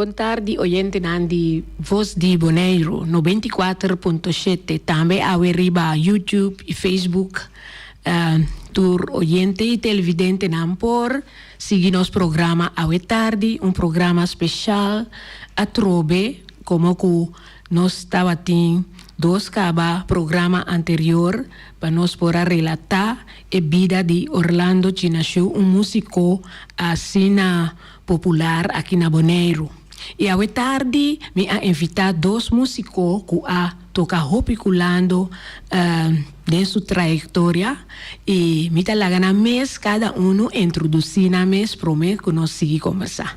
Bon tardi oyentenan di Voz di Boneiru 94.7 tambe awe riba YouTube y Facebook. Tur oyente y televidentenan por sigui nos programa awe tardi, un programa special atrobe como cu nos tabatin dos caba programa anterior pa nos por a relata e bida di Orlando Chinashu, un musico asina popular aki na Boneiru. I awe tardi mi a invitá dos músiko ku a toka hopi ku Lando den su trayektoria i mi ta laga nan mes kada unu introdusí nan mes promé ku nos sigui kombersá.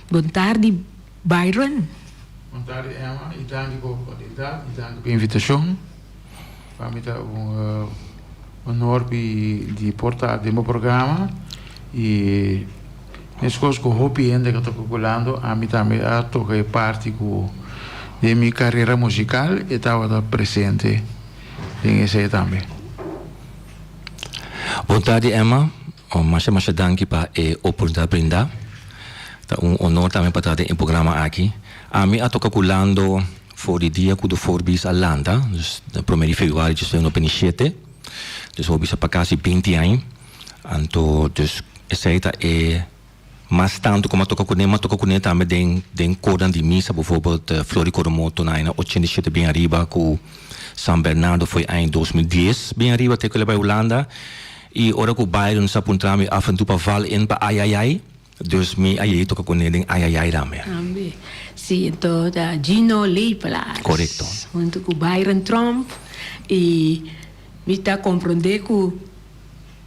Bon tardi Byron. Bon tardi Emma i danki pa oportunidat i danki pa invitashon. Pa mi ta un honor di por ta den bo programa y mescos cu hopi hende cu ta cuculando ami tambe a toca e parti cu den mi carera musical e tabata presente den esey tambe. Bon tardi Emma, masha masha danki pa e oportunidad brinda. Ta un honor tambe pa ta den e programa aki. Ami a toca cu Lando For di dia ku de Forbis a lanta, dus promé di februari djes 1997, dus bo bisa pa kasi binti aña, anto dus esei ta e mas tantu ku mi a toka kuné, mi a toka kuné tambe den den kornan di misa, bijvoorbeeld Flor di Coromoto na aña 87 bin ariba ku San Bernardo foi aña 2010 bin ariba te ku el a bai Hulanda, i ora ku Byron sa puntra mi af en toe pa val in pa Ayayay. Dus mi a yei toka kuné den Ayayay tambe. Tambe. Si, enton ta Gino Lepelaars. Korekto. Huntu ku Byron Tromp. I mi ta komprondé ku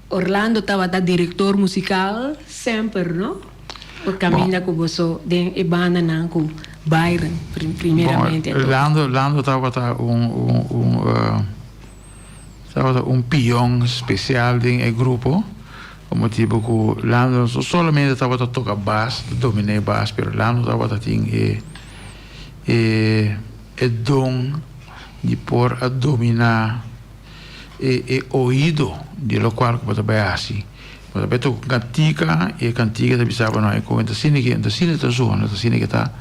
Orlando tabata direktor musikal semper, no? Por kaminda ku boso den e bandanan ku Byron primeramente a toka. Bon, Lando, Lando tabata un, un, un. Tabata un pion spesial den e grupo, pa motibu ku Lando no solamente tabata toka bas, ta dominá e bas, pero Lando tabata tin e e e don di por a dominá e e oido di lokual ku bo ta bai hasi. Bo ta bai toka un kantika i e kantika ta bisa bo, no, e koe ta asina ke, ta asina ta zona, ta asina ke ta.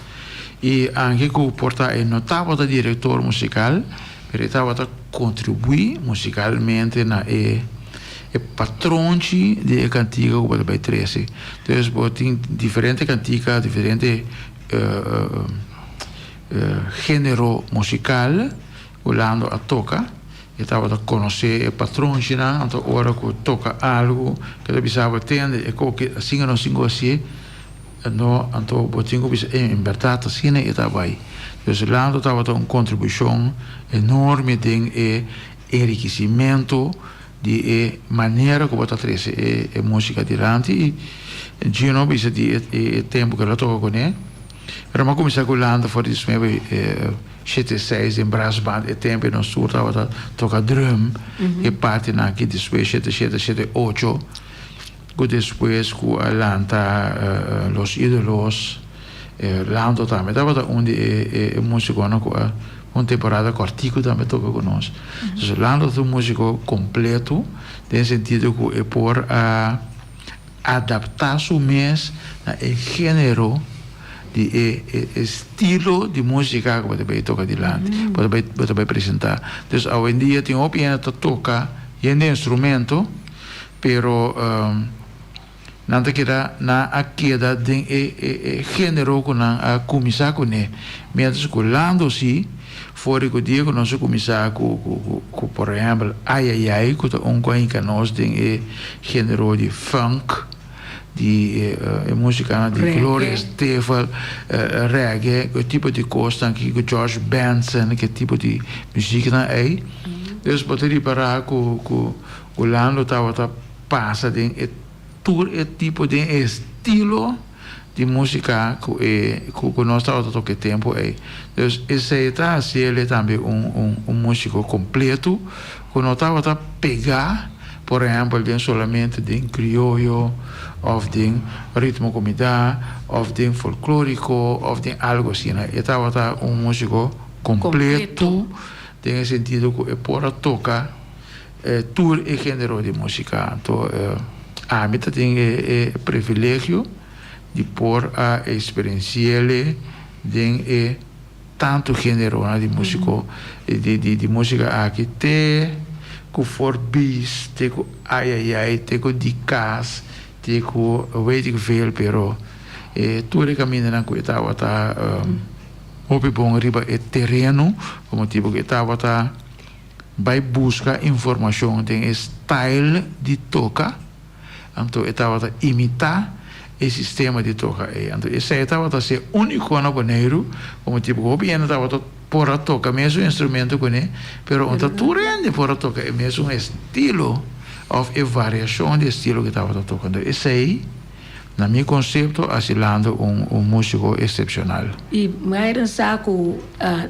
I anke ku por ta e no tabata direktor musikal, Pero e tabata kontribuí musikalmente na e e patronchi di e kantika ku bo ta bai trese. Entonces bo tin diferente kantika, diferente género musikal ku Lando a toka. E tabata konosé e patronchinan, anto ora ku toka algu ke ta bisa bo tende e koki asina nos tin ku hasié. No, anto bo tin ku bisa, e, en bèrdat asina e ta bai. Dus Lando tabata un kontribushon enorme den e enrikisimentu di e manera ku bo ta trese e e músika dilanti. I Gino bisa di e e tempu ku el a toka kuné. Pero mi a kuminsá ku Lando for di nuebe 76 den brassband e tempu e nos tur tabata toka drum e partinan aki despues shete shete shete ocho. Ku despues ku a lanta Los Idolos, Lando tambe tabata un di e musikonan ku a un temporada kòrtiku tambe toka ku nos. Entonces Lando ta un musiko kompleto den sentido ku e por a adaptá su mes na e género di e estilo di músika ku bo ta bai toka dilanti, bo ta bai bo ta bai presentá. Entonces awendia tin hopi hende ta toka hende instrumento. Pero nan ta keda, nan a keda den e e genero ku nan a kuminsá kuné. Miéntras ku Lando sí, for di ku dia ku nos a kuminsá ku ku ku por ehèmpel Ayayay ku ta un ku a hinka nos den e genero di funk, di e musikanan di Gloria Estefan, reggae, ku e tipo di kosnan aki ku George Benson, ku e tipo di musiknan ei. Dus bo ta ripará ku ku. Orlando tabata pasa den e tur e tipo den e estilo di musica cu e cu nos tabata toca e tempo ey. Dus esey ta haciele tambe un un un musico completo cu no tabata pega por ehempel den solamente den crioyo of den ritmo comida of den folklorico of den algo asina. E tabata un musico completo den e sentido cu e por a toca. Tur e genero di musica. Anto ami ta tin e privilegio di por a experienciele. Den e tantu géneronan di músiko di di di músika aki te ku Forbis, te ku Ayayay, te ku Di Kas, te ku weet ik veel pero e tur e kamindanan ku e tabata hopi bon riba e tereno pa motibu ku e tabata bai buska informashon den e style di toka. Anto e tabata imitá e sistema di toka ei. Anto esei tabata ser úniko na Boneiru, pa motibu ku hopi hende tabata por a toka mesun instrumento kuné, pero no ta tur hende por a toka e mesun estilo òf e variashon di estilo ku e tabata toka. Anto esei, na mi konsepto, a hasi Lando un un músiko eksepshonal. I Myron sa ku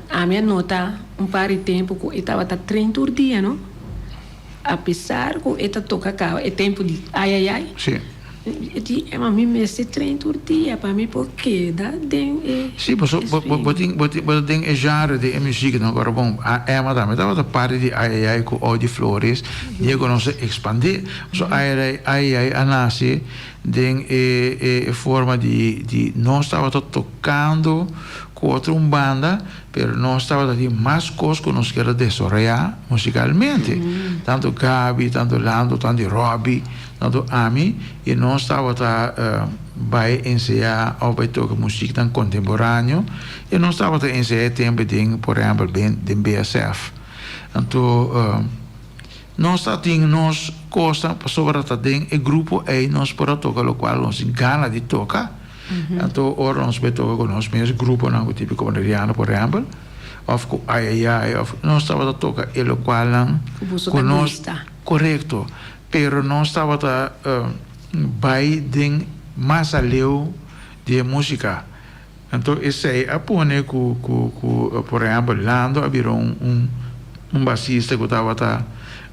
ami a nota un par di tempu ku e tabata train tur dia, no? Apesar ku e ta toka kaba e tempu di ayayay. Sí. E di, Ma mi mester train tur dia pa mi por keda den e. Sí, paso bo bo bo tin bo tin bo ta den e genre di e muziek no pero bon a Emma tambe tabata parti di ayayay ku Audi Flores dia ku nos a ekspandé. So ayayay ayayay a nase den e e forma di di nos tabata tokando ku otro un banda Pero nos tabata tin mas kos ku nos kier a desaroyá musikalmente. Tantu Gaby, tantu Lando, tantu Robby, tantu ami, i nos tabata bai ensayá òf bai toka musiknan kontemporáneo i nos tabata ensayá e tempu den, por ehèmpel, den BSF. Anto nos ta tin nos kosnan pasobra ta den e grupo ei nos por a toka lokual nos tin gana di toka. Anto ora nos bai toka ku nos mes gruponan ku Típico Boneriano por ehèmpel òf ku Ayayay òf nos tabata toka e lokualnan ku nos gusta. Korekto, pero nos tabata bai den mas aleu di e músika. Anto esei a pone ku ku ku por ehèmpel Lando a bira un un un basista ku tabata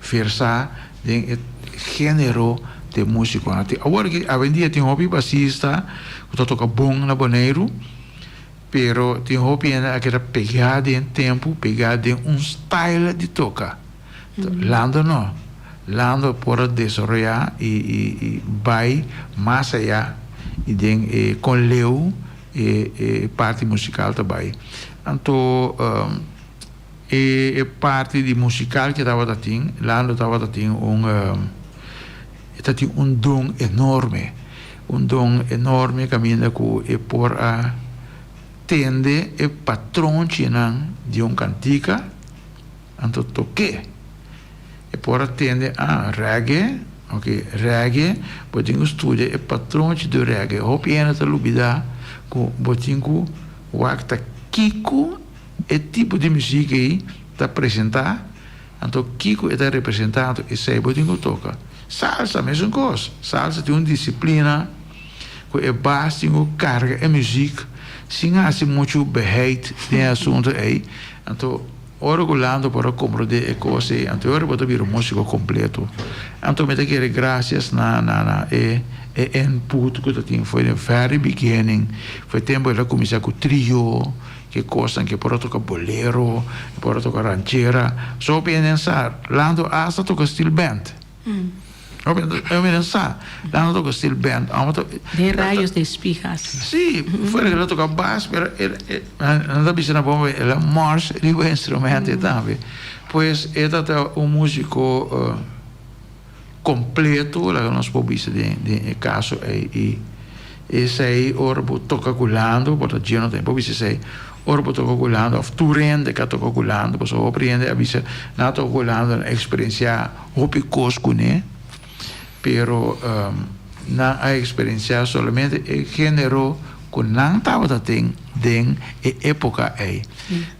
versá den e género di e músikonan. Te awor aki awendia tin hopi basista ku ta toka bon na Boneiru, pero tin hopi hende a keda pegá den tempu, pegá den un style di toka. Lando no. Lando por a desaroyá i i i bai mas ayá i den e kon leu e e parti musikal ta bai. Anto e e parti di musikal ke tabata tin, Lando tabata tin un e ta tin un don enorme, un don enorme kaminda ku e por a tende e patronchinan di un kantika. Anto tok'é. E por a tende, ah, reggae, ok, reggae, bo tin ku studia e patronchi di reggae. Hopi hende ta lubidá ku bo tin ku wak ta kiko e tipo di muzik ei ta presentá, anto kiko e ta representá, anto esei bo tin ku toka. Salsa, mesun kos. Salsa tin un disiplina ku e bas tin ku karga e muzik sin hasi muchu beheit den e asuntu ei. Anto. Ora ku Lando por a komprondé e kos ei, anto e ora bo ta bira un músiko kompleto. Anto mi ta kere grasias na na na e e input ku ta tin for the very beginning, for e tempu el a kuminsá ku trio, ke kosnan ke por a toka bolero, ke por a toka ranchera. So hopi hende sa, Lando asta toka steel band. Hopi hende sa, Lando toka steel band. Den Rayos de Espigas. Sí, fuera el a toka bas, pero el nan ta bisa na bon el a mors riba e instrumento ei tambe. Pues e ta ta un músiko kompleto, laga nos por bisa den e kaso ei. I esei ora bo toka ku Lando, bo ta djeno tambe por bisa esei, ora bo toka ku Lando òf tur hende ka toka ku Lando, pasobra hopi hende a bisa nan a toka ku Lando, nan a eksperensiá hopi kos kuné. Pero nan a experiencia solamente e genero cu nan tabata tin den e epoca ey.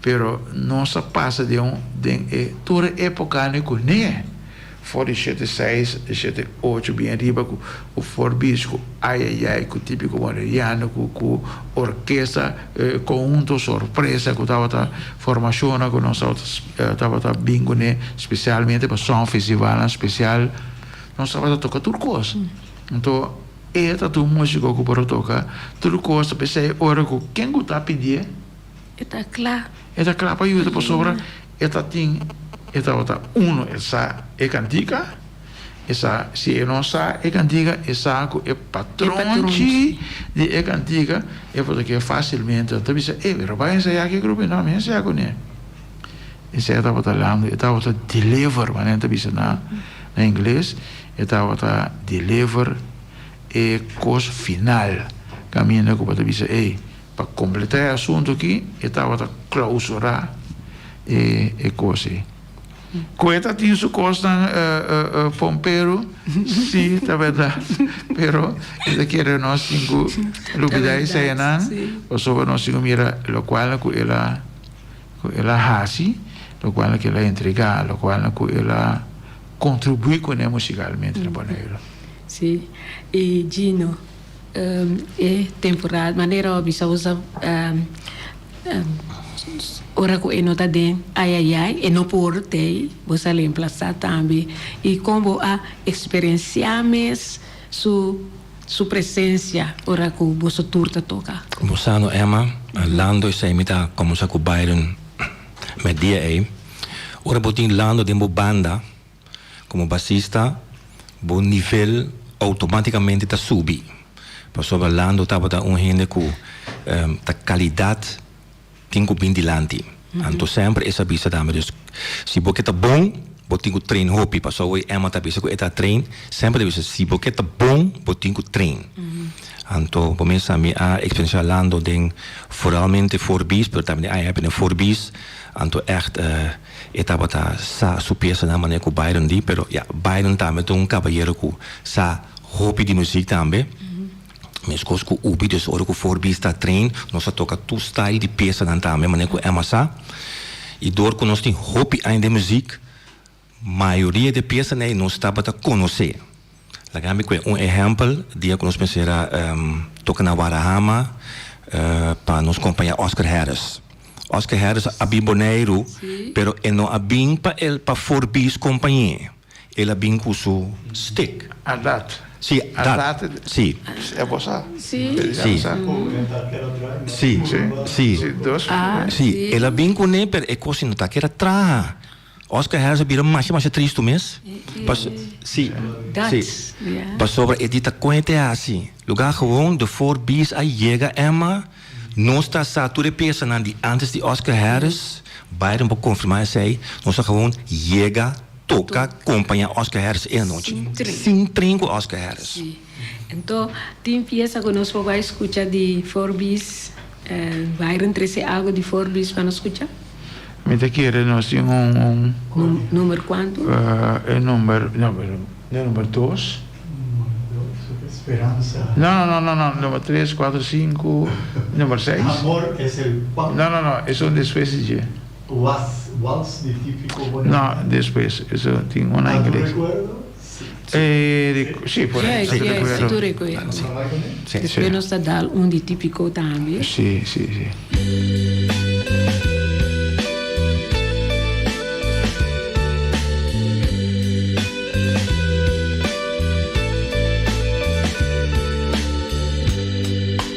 Pero nos a pasa den un den e tur e epocanan cu ne, for di shete seis, shete ocho bien riba cu cu Forbis, cu Ayayay, cu Tipico Boneriano, cu cu orkesta Conjunto Sorpresa cu tabata formacionnan cu nos tabata tabata bin cune specialmente pa songfestivalnan special. Nos tabata toka tur kos. Anto e ta tur músiko ku por a toka tur kos. Ta p'esei ora ku ken ku ta pidié. E ta kla. E ta kla pa yuda pasobra e ta tin, e tabata uno e sa e kantika. E sa, si e no sa e kantika, e sa ku e patronchi di e kantika e por ta keda fásilmente. Ta bisa, Ey, pero bai ensayá ku e grupo? No, mi a ensayá kuné. Esei tabata Lando, e tabata deliver, manera nan ta bisa na ingles, e tabata deliver e kos final. Kaminda ku bo ta bisa, ey, pa kompletá e asuntu aki, e tabata klousurá e kos ei. Ku e ta tin su kosnan pompero, sí, ta bèrdat, pero e ta kere nos tin ku lubidá eseinan, pasobra nos tin ku mira lokual ku el a. Ku el a hasi, lokual ku el a entregá, lokual ku el a kontribuí kuné musikalmente na Boneiru. Sí, i Gino, e temporada, manera bo a bisa bo sa ora ku e no ta den ayayay, e no por t'ei, bo sa remplasá tambe. I kon bo a eksperensiá mes su. Su presencia ora cu boso tur ta toca. Bo sa no Emma, Lando esei mi ta comenzá cu Byron met dia ei. Ora bo tin Lando den bo banda como basista bo nivel automaticamente ta subi. Pasobra Lando tabata un hende cu ta calidad tin ku bin dilanti. Anto semper e sa bisa tambe dus si bo ke ta bon bo tin ku train hopi pasobra awor Emma ta bisa ku e ta train semper ta bisa si bo ke ta bon bo tin ku train. Anto bo mes mi a eksperensiá Lando den foralmente Forbis pero tambe den I Happy den Forbis anto ègt e tabata sa su piesanan manera ku Byron di pero ya Byron tambe ta un kabayero ku sa hopi di muzik tambe. Meskos ku Ubi, dus ora ku Forbis ta train, nos a toka tur style di piesanan tambe, manera ku Emma sa. I dor ku nos tin hopi aña den muzik, mayoria di e piesanan ei nos tabata konosé. Laga mi kue un ehèmpel, dia ku nos mester a toka na Warahama pa nos kompañá Oscar Harris. Oscar Harris a bin Boneiru, pero e no a bin pa el pa Forbis kompañ'é. El a bin ku su stick. A dat. Sí, A dat. dat. Sí. E bo sa. Sí. Sí. Sí. Sí. Sí, dos. Ah, Sí, sí. el a bin kuné, pero e kos no ta keda traha. Oscar Harris a bira masha masha tristu mes. Pas, sí, Dat, sí. ja. Pasobra e di ta kon e te hasi. Lugá gewoon de Four B's a yega Emma, nos ta sa tur e piesanan di antes di Oscar Harris, Byron por konfirmá esei, nos a gewoon yega Toca compaña Oscar Harris e anochi. Sin tren. Sin tren cu Oscar Harris. Sí. Enton, tin pieza cu nos por bay scucha di Forbis. Byron trece algo di Forbis pa nos scucha? Mi ta kere nos tin un, un. Number cuanto? E number, no, pero e number dos. Number dos, Esperanza. No, no, no, no, no, number tres, cuatro, cinco, number seis. Amor es el pan. No, no, no, esun despues di dje. Was, wals di típico Boneiru. No, despues, eso tin una ingles. A tu recuerdo? Sí. Eh, di, sí, por ahí, Sí, a tu sí, recuerdo. a tu recuerdo. Sí. Sí. Despues nos ta dal un di típico tambe. Sí, sí, sí.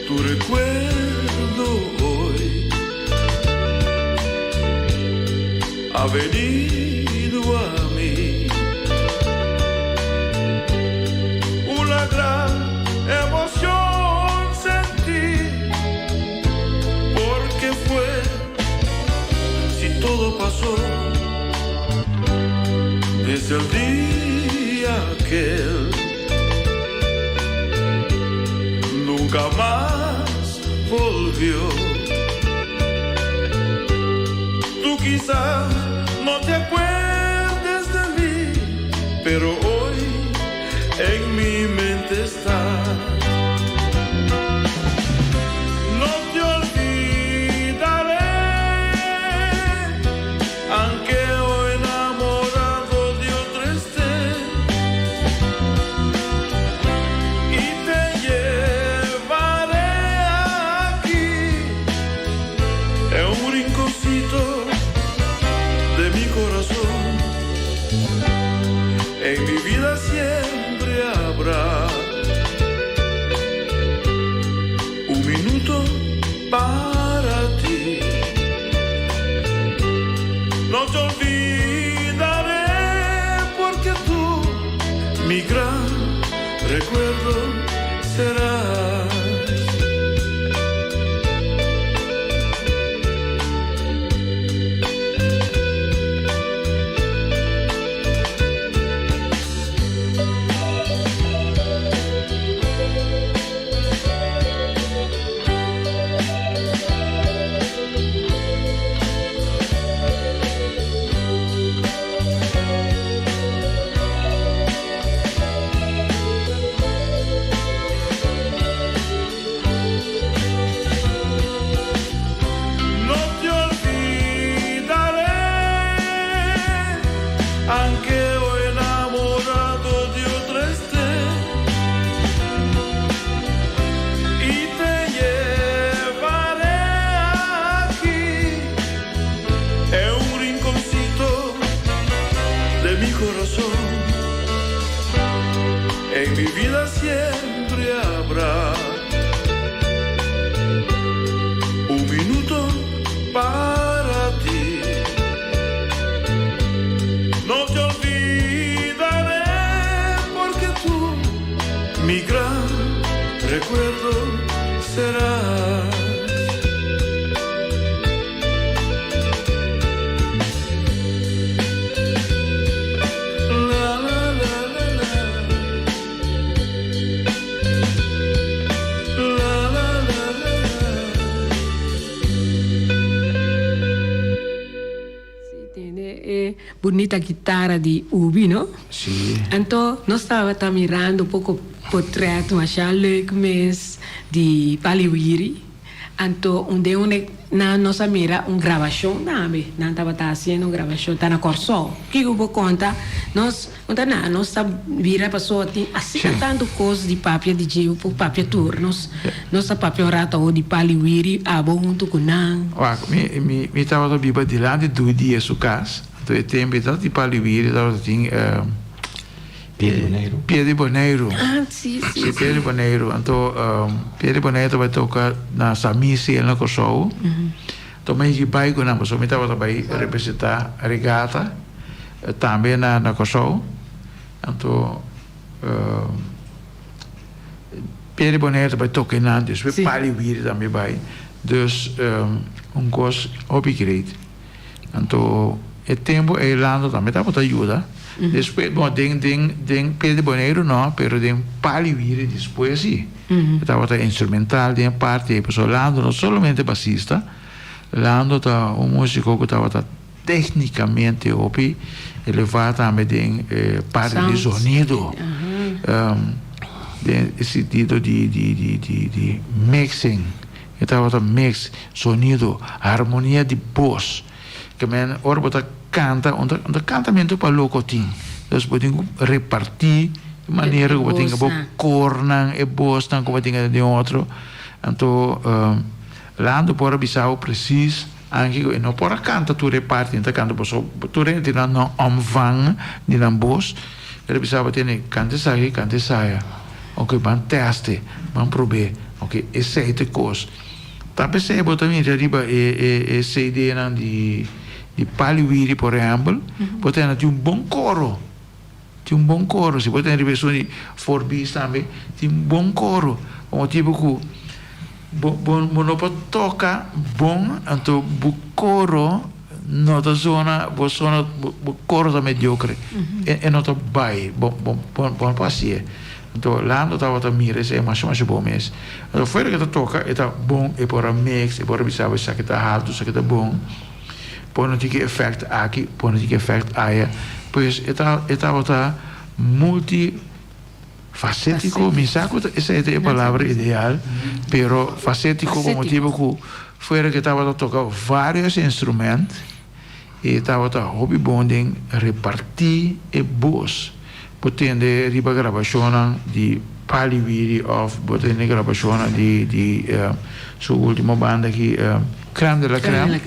Tu recuerdo hoy Ha venido a mí Una gran emoción sentí Porque fue si todo pasó Desde el día aquel Nunca más volvió Tú quizás no te acuerdes de mí Pero hoy en mi mente está No te olvidaré Aunque hoy enamorado de otro esté Y te llevaré aquí En un rinconcito de mi corazón En mi vida siempre habrá Un minuto para ti No te olvidaré porque tú recuerdo serás. No te olvidaré, aunque hoy enamorado de otra esté, y te llevaré aquí en un rinconcito de mi corazón. En mi vida siempre habrá un minuto para ti. No te olvidaré porque tú, mi gran recuerdo serás. La, la, la, la, la. La, la, la, la, la. Si, tende e bunita guitara di Ubi, no? Si. Anto, nos tabata mirando poko portret masha leuk mes di Paliwiri. Anto, un den un nan nos a mira un grabashon tambe. Nan tabata hasiendo un grabashon, ta na Kòrsou. Kiko bo konta? Nos, konta nan, nos ta bira pasobra tin asina tantu kos di papia di dje, bo por papia tur. Nos, nos ta papia un rato awo di Paliwiri, abo huntu ku nan. Wak, mi, mi, mi tabata biba dilanti dui dia su kas. Anto e tempu e tabata di Paliwiri, tabata tin. Pie di Boneiru. Pie di Boneiru. Ah, si, si, Si, Pie di Boneiru. Anto, Pie di Boneiru ta bai toka na Samisi na Kòrsou. Anto mi a bai ku nan pasobra mi tabata bai representá Regata tambe na na Kòrsou. Anto, Pie di Boneiru ta bai toka einan, despues Pali Wiri tambe bai. Dus, un kos hopi great. Anto e tempu ei Lando tambe tabata yuda. Despues, bon, den, den, den Pie di Boneiru no, pero den Pali Wiri despues si. E tabata instrumental den e parti ei, pasobra Lando no solamente basista, Lando ta un musico ku tabata tecnicamente hopi elevá tambe den e parti di zonido, den e sentido di, di, di, di, di mixing. E tabata mix sonido, harmonia di bos. Ke men ora bo ta kanta, un ta un ta kantamentu pa loko tin. Dus bo tin ku repartí di manera ku bo tin bo kornan, e bosnan ku bo tin den otro. Anto Lando por a bisa bo presis anke ku e no por a kanta tur e parti, e ta kanta pasobra tur hende tin nan omvang di nan bos. El a bisa bo tene kanta esaki, kanta esaya. Oke, ban teste, ban prob'é. Oke, esei ta e kos. Ta p'esei bo ta mira riba e e e CD-nan di di Pali Wiri, por ehèmpel, bo ta hende tin un bon koro. Tin un bon koro. Si bo ta hende riba esun di Four B's tambe, tin un bon koro. Pa motibu ku bo bo bo no por toka bon, anto bo koro no ta zona, bo sona bo bo koro ta mediokre. E e no ta bai. Bo bo bo no por hasié. Anto Lando tabata mira esei masha masha bon mes. Anto fuera ke ta toka e ta bon, e por a mix, e por a bisa bo esaki ta haltu, esaki ta bon, por no tin ki effect aki, por no tin ki effect aya. Pues e ta e tabata multi facetico, mi sa ku esei ta e palabra ideal, pero facetico pa motibu ku fuera ke tabata toka varios instrument, E tabata hopi bon den repartí e bos. Bo tende riba grabashonnan di Pali Wiri òf bo tende grabashonnan di di su último banda aki Crème de la Crème.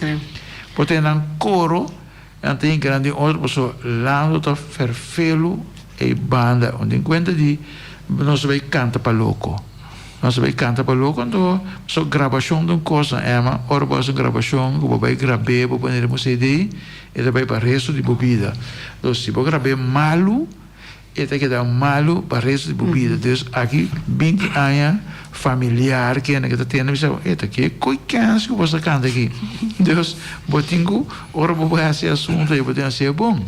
Bo tende nan koro, nan ta hinka nan den otro pasobra Lando ta ferfelu e banda. Un tin kuenta di nos ta bai kanta pa loko. Nos a bai canta pa loco anto so grabacion ta un cos na Emma ora bo haci un grabacion cu bo bai grab'é bo pone riba un CD e ta bai pa resto di bo bida entonces si bo grab'é malu. E ta keda malu pa resto di bo bida. Dus aki binti aña familiar kende ke ta tende bisa bo, e ta ke koi kens ku bo sta kanta aki. Dus bo tin ku ora bo bai hasi asuntu ei bo tin hasié bon.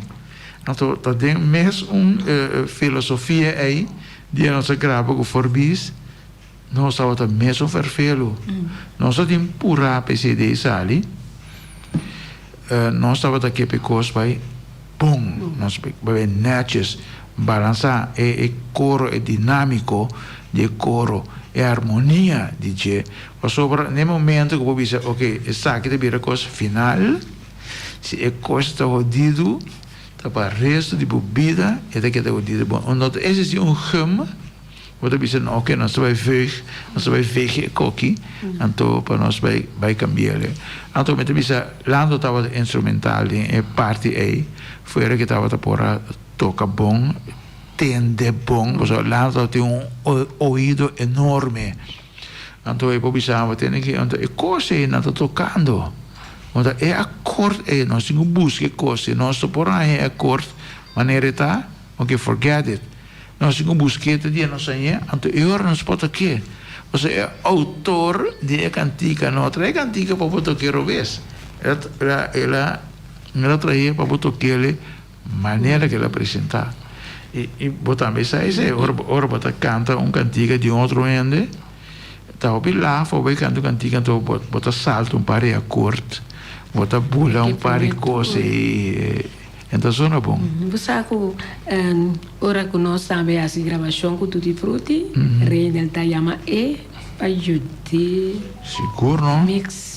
Anto ta den mes un filosofia ei di nos a graba ku Forbis nos tabata mesun ferfelu. Nos a tin purá pa e CD sali. Nos tabata ke pa e kos bai bon, nos bai netjes, balansá e e koro, e dinámiko di e koro, e armonia di dje. Pasobra na e momento ku bo bisa, oke, esaki ta bira kos final, si e kos ta hodidu, ta pa resto di bo bida e ta keda hodidu. Bo no ta existi un gum. Bo ta bisa, no, oke, nos ta bai veeg, nos ta bai veeg e koki, anto pa nos bai bai kambi'el. Anto mi ta bisa, Lando tabata instrumental den e parti ei, fuera ke tabata por a toka bon, tende bon, pasobra Lando tabatin un oido enorme. Anto e por bisa bo tende ke, anto e kos ei nan ta tokando, anto e akort ei, nos tin ku buska e kos ei, nos no por haña e akort manera e ta, oke, forget it. Nos tin ku busk'é te dia nos hañ'é, anto e ora nos por tok'é. Pasobra e outor di e kantika no a traha e kantika pa bo tok'é robes. El a el a el a traha pa bo tok'é manera ku el a presentá. I i bo tambe sa esei, ora bo ora bo ta kanta un kantika di un otro hende, ta hopi laf pa bo bai kanta un kantika anto bo bo ta salta un par di akort, bo ta bula un par di kos ei. En ta zona bon. Bo sa ku ora ku nos tambe hasi grabashon ku Tutti Frutti, Reinel ta yama e pa yud'é Sigur no. mix.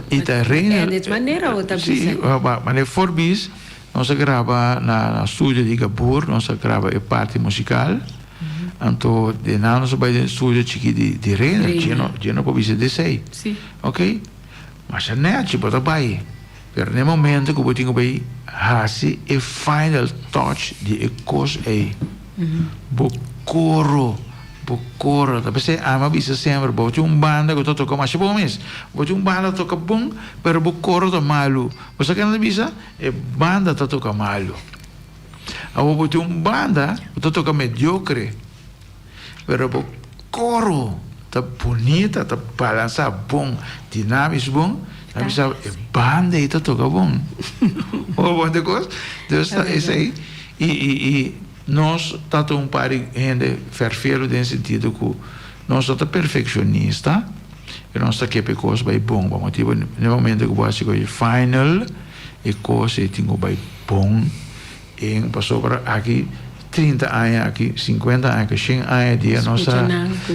I ta Reinel. En et manera bo ta bisa. Si, manera Forbis nos a graba na studio di Gabur, nos a graba e parti musikal. Anto di nan nos a bai den studio chiki di Reinel, dje no por bisa di esei. Ok, masha nechi bo ta bai. Pero na e momento ku bo tin ku bai hasi e final touch di e kos ei, bo koro, bo koro. Ta p'esei ami a bisa semper, bo tin un banda ku ta toka masha bon mes, bo tin un banda ta toka bon, pero bo koro ta malu. Bo sa ke nan ta bisa? E banda ta toka malu. Awor bo tin un banda ku ta toka mediokre. Pero bo koro ta bunita, ta balansa bon, dinamis bon, ta bisa e banda ei ta toka bon. Bo bon de kos? Dus ta esei. I i i nos ta ta un par di hende ferfero den sentido ku nos no ta perfekshonista, pero nos ta kepa e kos bai bon. Pa motibu na e momento ku bo hasi koe final e kos ei tin ku bai bon. En pasobra aki trinta aña aki sinkuenta aña aki shen aña dia nos a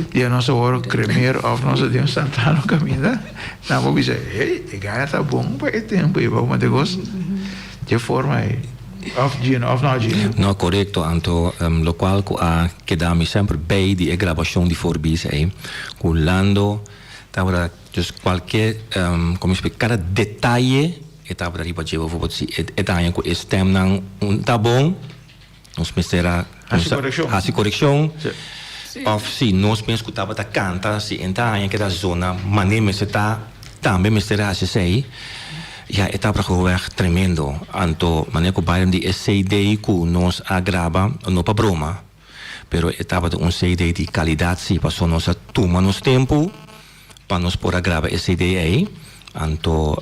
dia nos a wòrdu kremer òf nos a den un santano kaminda nan por bisa hey e gana ta bon pa e tempu ei pa mante kos dje forma ei òf Gino òf no Gino. No korekto anto lokual ku a keda mi semper bei di e grabashon di Forbis ei ku Lando tabata dus kualke komo mi splika kada detaye. E tabata riba dje bijvoorbeeld si e ta haña ku e stemnan un ta bon, nos mester a Hasi korekshon. hasi korekshon. Òf si nos mes ku tabata kanta, si e ta haña ku ta zona manera mester ta, tambe mester a hasi esei. Ya, e tabata gewoonweg tremendo. Anto manera ku Byron di e CD ku nos a graba, no pa broma, pero e tabata un CD di kalidat si, pasobra nos a tuma nos tempu. Pa nos por a graba e CD ei, anto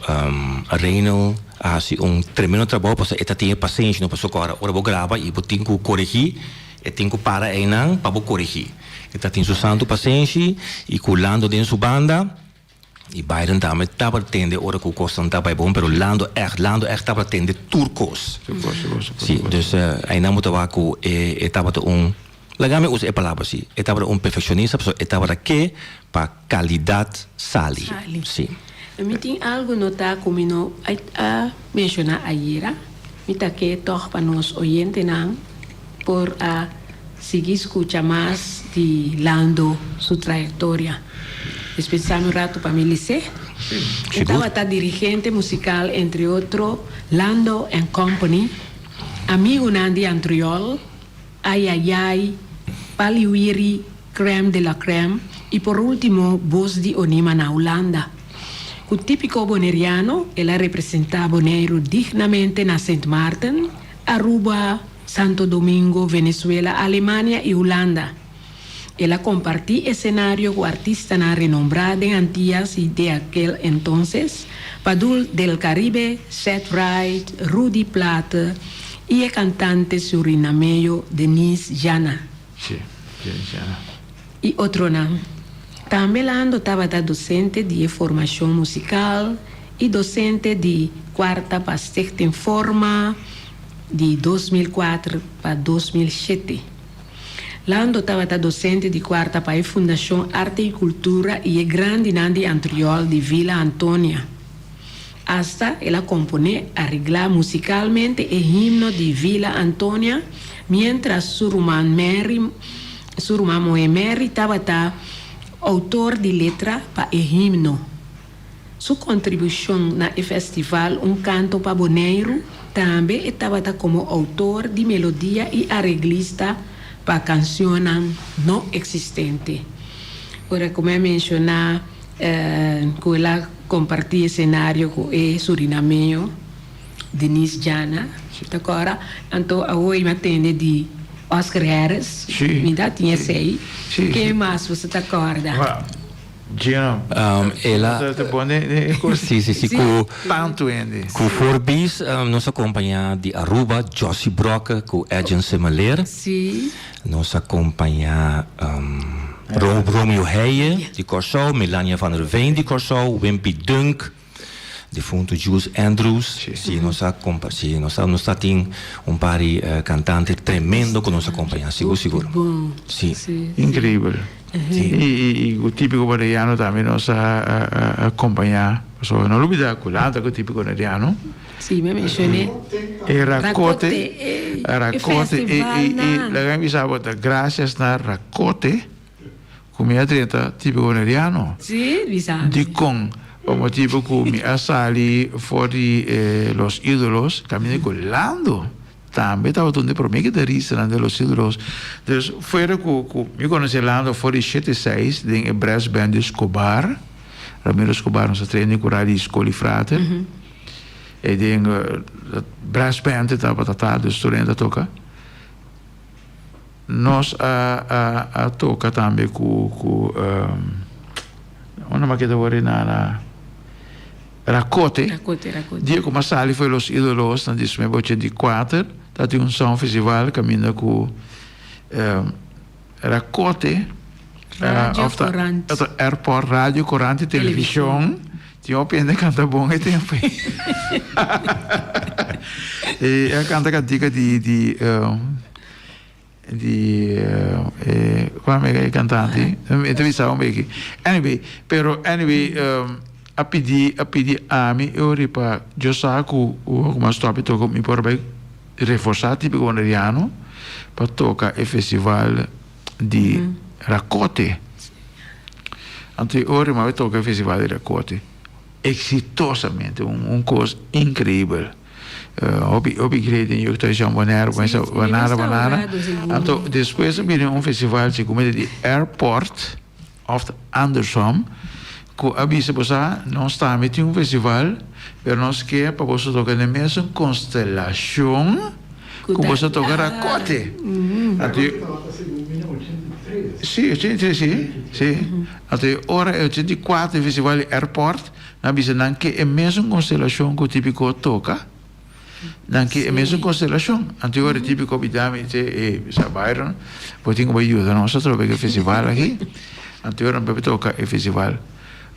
Reinel a hasi un tremendo trabou pasobra e ta tin e pasenshi no pasobra ora ora bo graba i bo tin ku koregí e tin ku para einan pa bo koregí. E ta tin su santu pasenshi i ku Lando den su banda i Byron tambe tabata tende ora ku kosnan ta bai bon pero Lando ègt Lando ègt tabata tende tur kos. Si, dus einan bo ta wak ku e tabata un. Laga mi usa e palabra si, e tabata un perfekshonista pasobra e tabata ke pa kalidat sali. Sali. Si. Mi tin algu notá ku mi no a menshoná ayera. Mi ta ke tòg pa nos oyentenan por a sigui skucha mas di Lando su trayektoria. Dispensá mi un ratu pa mi lis'é. E Sigur. tabata dirigente musikal entre otro Lando and Company, amigunan di Antriol, Ayayay, Paliwiri, Crème de la Crème y por ultimo Bos di Onima na Hulanda. Cu Tipico Boneriano el a representa Boneiru dignamente na Sint Maarten, Aruba, Santo Domingo, Venezuela, Alemania i Hulanda. El a kompartí esenario ku artistanan renombrá den Antias i de aquel entonces, Padul del Caribe, Ced Ride, Rudy Plaate i e kantante surinameyo Denise Jana. Sí, Denise Jana. I otronan. Tambe Lando tabata dosente di e formashon musikal i dosente di kuarta pa Stichting Forma di 2004 pa 2007. Lando tabata dosente di kuarta pa e Fundashon Arte i Kultura i e grandinan di Antriol di Villa Antonia. Asta el a komponé, areglá musikalmente e himno di Villa Antonia miéntras su ruman Mary, su ruman muhé Mary tabata outor di letra pa e himno. Su kontribushon na e festival Un Kanto pa Boneiru tambe e tabata komo outor di melodia i areglista pa kansionnan no eksistente. Ora ku mi a menshoná ku el a kompartí esenario ku e surinameño Denise Jana, ta kòrda? Anto awor mi a tende di Oscar Harris, mi ta tin esei. Ke mas boso ta kòrda? Gino, El a ta pone e cos. Sí, sí, sí, cu Tanto hende. Cu Forbes nos a compaña di Aruba, Jossy Brokke cu Edjean Semeleer. Sí. Nos a compaña Romeo Heije di Corsou, Melania van der Veen di Corsou, Wimpy Dunk, Difunto Jules Andrews. Sí, nos a compa, sí, nos a, nos ta tin un par di cantante tremendo cu nos a compaña, sigur, sigur. Bon. Sí. Sí. Increíbel. Sí. I, i, i cu Típico Boneriano tambe nos a, a, a acompaña. Pasobra no lubida cu later cu Típico Boneriano. Sí, mi a mencion'é. E Racote, Racote, e, e Racote, e, e, e, festivalnan. laga mi bisa bo ta gracias na Racote. Ku mi a drenta Típiko Boneriano. Sí, bisa mi. Dikon? Pa motibu ku mi a sali for di e Los Ídolos kaminda ku Lando tambe tabata un di promé gitaristanan di Los Ídolos. Dus fuera ku ku mi konosé Lando for di shete seis den e brass band di Escobar, Ramiro Escobar nos a train den kura di Skol di Frater. E den brass band tabata ta dus tur hende a toka. Nos a a a toca tambe cu cu unda mi a keda wor na na Racote. Racote, Racote. Dia cu mi a sali for Los Idolos na 1984 tatin un sound festival caminda cu Racote Radio of ta Corant. Airport Radio Corant y Television. Tin hopi hende canta bon e tempo ei. E a canta cantica di di di e cual mi e cantante mi ta bisa un beki anyway pero anyway a pidi a pidi ami e ora pa yo sa cu ora cu mi a stop e toca mi por bay reforsa tipico boneriano pa toca e festival di Racote anto e ora mi a bay toca e festival di Racote exitosamente un cos increibel. Hopi hopi great den jeugdhuis Bonaire Sí, sí, Banana Banana. restaurado, seguro. Anto despues a bini un festival si ku di airport of andersom ku a bisa bo sa nos tambe tin un festival pero nos ke pa boso toka den mesun konstelashon ku boso toka Rakote. Anto Tabata segun 1983. Sí, 83 sí, sí. Anto e ora e 84 e festival di airport Nan bisa nan ke e mesun konstelashon ku Típiko toka, nan ke e mesun konstelashon. Anto ora Típiko bida mi dice, e bisa Byron, bo tin ku bai yuda nos atrobe ku e festival aki. Anto ora nan bai toka e festival.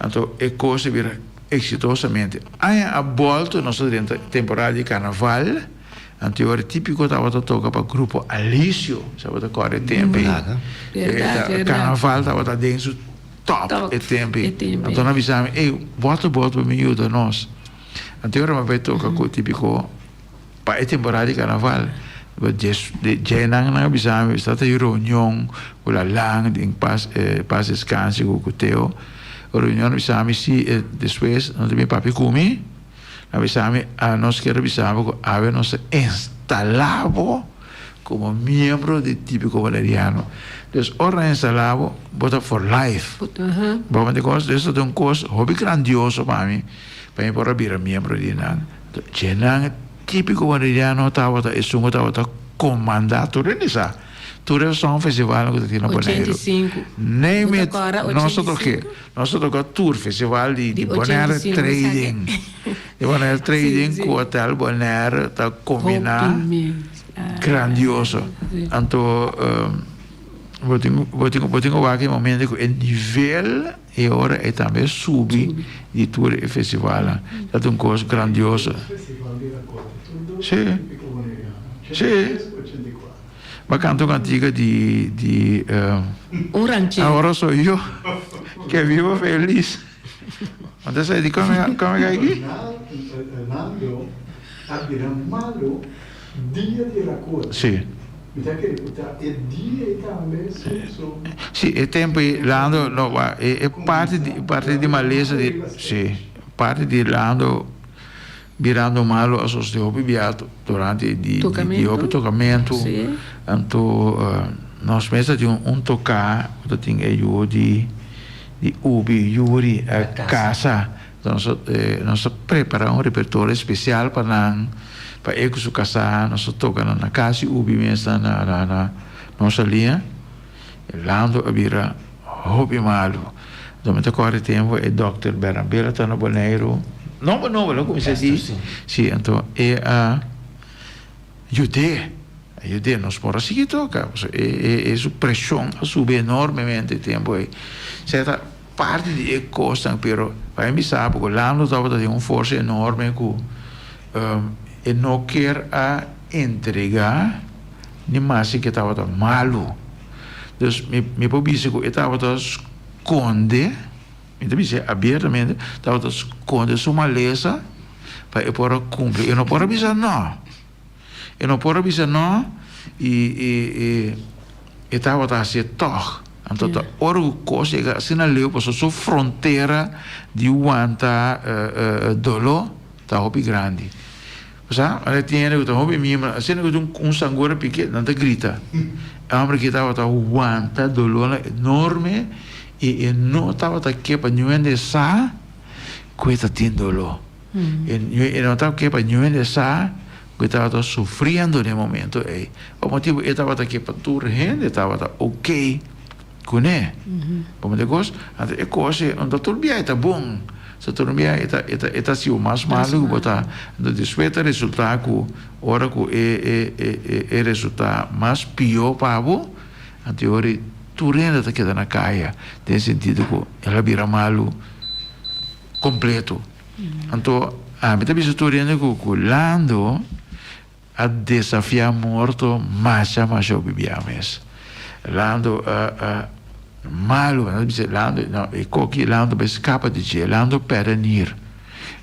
Anto e kos a bira eksitosamente. Aña a bolto nos a drenta temporada di karnaval, anto ora Típiko tabata toka pa Grupo Alisio, sa bo ta kòrda e tempu ei. Karnaval tabata den su. Top e tempo ei. Anto nan bisa mi, ey, bo ta bot pa mi yuda nos. Anto ora mi bai toka ku Típiko pa e temporada di karnaval, dje nan nan a bisa mi, sa ta e reunion ku Lalang den pas pas deskanse ku ku Teo. Reunion a bisa mi si despues nan ta bin papia ku mi, nan a bisa mi nos kier a bisa bo ku awe nos ta instalá bo. Como miembro di Típico Valeriano. Dus ora nan instalá bo, bo ta for life. Bo manda cos, dus ta un cos hopi grandioso pa mi, pa mi por a bira miembro di nan. Dje nan Típico Valeriano tabata esun cu tabata. komandá tur hende sa. Tur e song festivalnan ku ta tin na Boneiru. 85. Name Bo it, ta kòrda nos ta tok'é. 85? Nos ta toka tur festival di Di di Bonaire 85, Trading. Di Bonaire Sí, Trading sí. ku Hotel Bonaire ta kombiná Hopi mes. Ah, grandioso. sí. Anto bo tin bo tin bo tin ku wak e momento ku e nivel e ora ei tambe subi Subi. di tur e festivalnan. Ta un kos grandioso. Festival di Dakota, tur dos Sí. típico boneriano. Sí. 83, 84. M'a canta un cantica di di Un ranchero. Ahora soy yo que vivo feliz. Anto esei di con mi con mi kai aki? Nando a bira malo dia di Rakota. Sí. Mi ta kere ku ta e dia ei tambe su su. Sí, e tempo ei Lando no wa e e parti di parti di malesa di sí parti di Lando Birando malu a sosode hopi bia durante di di hopi tokamentu. Anto nos mes ta tin un toká ku ta tin e yu di di Ubi, Yuri, a kasa. Nos nos a prepará un repertorio spesial pa nan, pa e ku su kasá. Nos a toka nan na kas di Ubi mes na na na nos alia. Lando a bira hopi malu. Anto mi ta kòrda e tempu e dòkter Bernabela ta na Boneiru. Nomber nobo lo kuminsá di. Sí, anto e a yud'é, a yud'é. Nos por a sigui toka, pasobra e e su preshon a subi enormemente e tempu ei. Esei ta parti di e kosnan, pero pa mi bisa bo ku Lando tabata tin un forsa enorme ku e no kier a entregá. Ni mas si ke tabata malu. Dus mi mi por bisa ku e tabata skonde, mi ta bisa abiertamente, tabata skonde su malesa pa e por a kumpli. E no por a bisa no. E no por a bisa no i i i e tabata hasié tòg. Anto ta ora ku kos yega asina leu pasobra su frontera di wanta doló ta hopi grandi. Sa, ora e tin hende ku ta hopi miembro, asina ku tin un sangura pike, nan ta grita. E homber aki tabata wanta dolornan enorme i e no tabata ke pa niun hende sa ku e ta tin doló. E no tabata ke pa niun hende sa ku e tabata sufriendo den e momento ei. Pa motibu e tabata ke pa tur hende tabata oke kuné. Bo mester kos? Anto e kos ei, no ta tur bia e ta bon. Sa tur bia e ta e ta e ta hasi bo mas malu ku bo ta. Anto despues ta resultá ku ora ku e e e e e resultá mas pió pa bo, anto e ora ei tur hende ta keda na kaya den sentido ku el a bira malu kompleto. Anto ami ta bisa tur hende ku ku Lando A desafiá morto masha masha hopi bia mes. Lando a a malu, nan ta bisa Lando, no, e koki Lando bai skapa di dje. Lando pèrdè nir.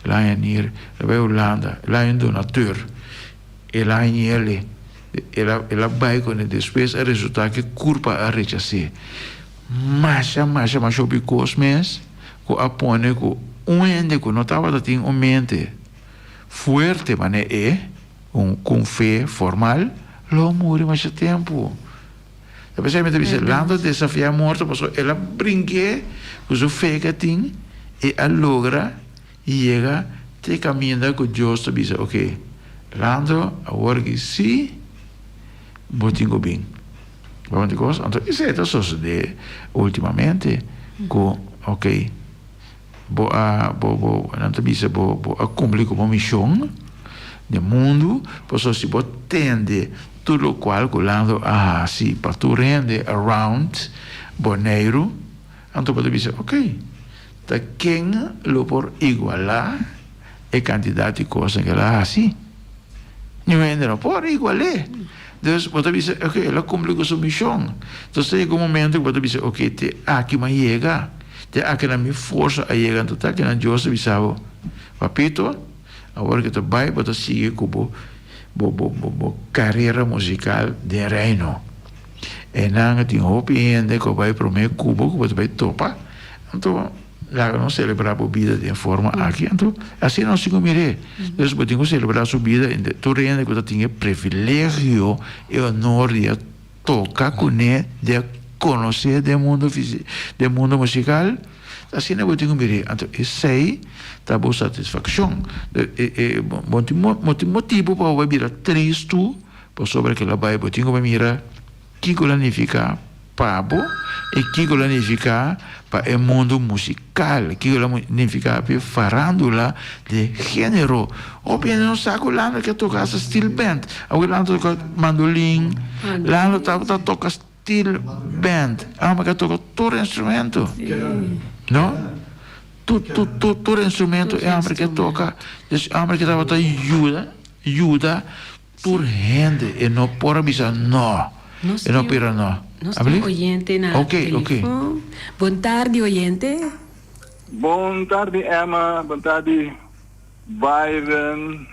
El a haña nir, el a bai Hulanda, el a haña un donateur, el a hañ'el, el a el a bai kuné. Despues a resultá ku e kurpa a rechas'é. Masha masha masha hopi kos mes ku a pone ku un hende ku no tabata tin un mente Fuerte manera e, un cu fe formal, lo muri masha tempu. Ta p'esei mi ta bisa, Lando desafia morto pasobra el a bringu'é cu su fe cu a tin i a logra yega te caminda cu Dios ta bisa, ok, Lando, awor aki si bo tin cu bin. Bo mira cos? Anto esei ta sosode ultimamente cu, ok. Bo a, bo, bo, nan ta bisa bo, bo a cumpli cu bo mision den mundu, pasobra si bo tende tur locual cu Lando a haci pa tur hende around Boneiru, anto bo ta bisa, ok, ta ken lo por iguala e cantidad di cosnan cu el a haci? Niun hende no por igual'é. Dus bo ta bisa, ok, el a cumpli cu su mision. Entonces ta yega un momento cu bo ta bisa, ok, te aki mi a yega. Te akinan mi forsa a yega, anto te akinan Dios ta bisa bo, Papito, awor ke ta bai bo ta sigui ku bo bo bo bo karera musikal den Reino. Einan tin hopi hende ku a bai promé ku bo ku bo ta bai topa, anto laga nos selebrá bo bida den forma aki, anto asina nos tin ku mir'é. Dus bo tin ku selebrá su bida, tur hende ku ta tin e privilegio, e honor di a toca cune di a conoce den mundo den mundo musical, asina bo tin cu mira anto esey ta bo satisfaccion. Bo tin motibo pa bo bira tristo. Pasobra kila bai bo tin ku bai mira kiko la nifiká pa bo i kiko la nifiká pa e mundu musikal, kiko la nifiká pa e farándula di género. Hopi hende no sa ku Lando ke toka hasta steel band. Awor Lando ta toka mandolin, Lando tabata toka steel band, amo ke toka tur instrumento, no? Tur tur tur tur instrumento e homber ke toka. Dus e homber ke tabata yuda yuda Tur hende e no por a bisa no. Nos E no tin pira no. nos A tin believe? oyente na Ok, ok. telefon. Bon tardi oyente. Bon tardi Emma, bon tardi Byron,